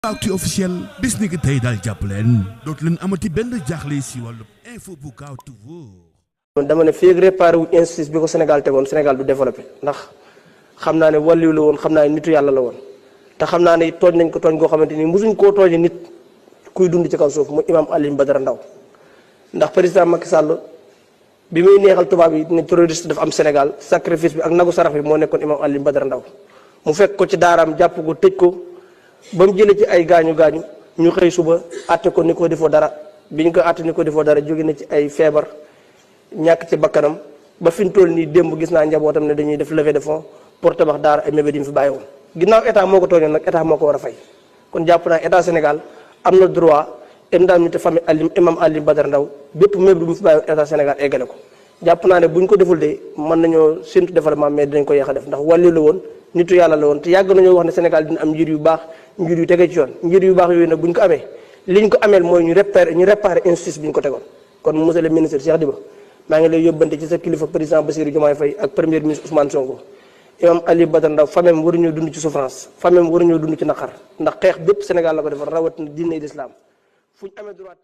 Actu officiel bis ni ki tey daal jàpp leen dootu leen amati benn jaaxle si wàllu info bu gaaw te wóor. dama ne fii ak réparé wu injustice bi ko Sénégal tegoon Sénégal du développé ndax xam naa ne wàlliw la woon xam naa ne nitu yàlla la woon te xam naa ne tooñ nañ ko tooñ goo xamante ni mosuñ koo tooñe nit kuy dund ci kaw suuf mu imam Alioune Badara Ndao ndax président Macky Sall bi muy neexal tubaab yi ne terroriste dafa am Sénégal sacrifice bi ak nagu sarax bi moo nekkoon imam Alioune Badara Ndao mu fekk ko ci daaraam jàpp ko tëj ko ba mu jëlee ci ay gaañu ñu xëy suba àtte ko ni ko defoo dara bi ñu ko àtte ni ko defoo dara jóge na ci ay feebar ñàkk ci bakkanam ba fi mu toll nii démb gis naa njabootam ne dañuy def levée de fonds pour tabax daara ay mébét yi mu fi bàyyi woon ginnaaw état moo ko tooñoon nag état moo ko war a fay kon jàpp naa état Sénégal am na droit indemnité famille imam Alioune Badara Ndao bépp mébét bu mu fi bàyyi woon état Sénégal eggale ko jàpp naa ne bu ñu ko deful de mën nañoo séntu développement mais dinañ ko yéex a def ndax wàllu la woon nitu yàlla la woon te yàgg nañoo wax ne Sénégal dina am njiit yu baax njiit yu tege ci yoon njiit yu baax yooyu nag bu ñu ko amee li ñu ko ameel mooy ñu réparer injustice bi ñu ko tegoon kon monsieur le ministre Cheikh Diba maa ngi lay yóbbante ci sa kilifa président Bassirou Diomaye Faye ak premier ministre Ousmane Sonko imam Alioune Badara Ndao famem waruñoo dund ci souffrance famem waruñoo dund ci naqar ndax xeex bépp Sénégal la ko defal rawatina diine l'islam fu ñu amee droit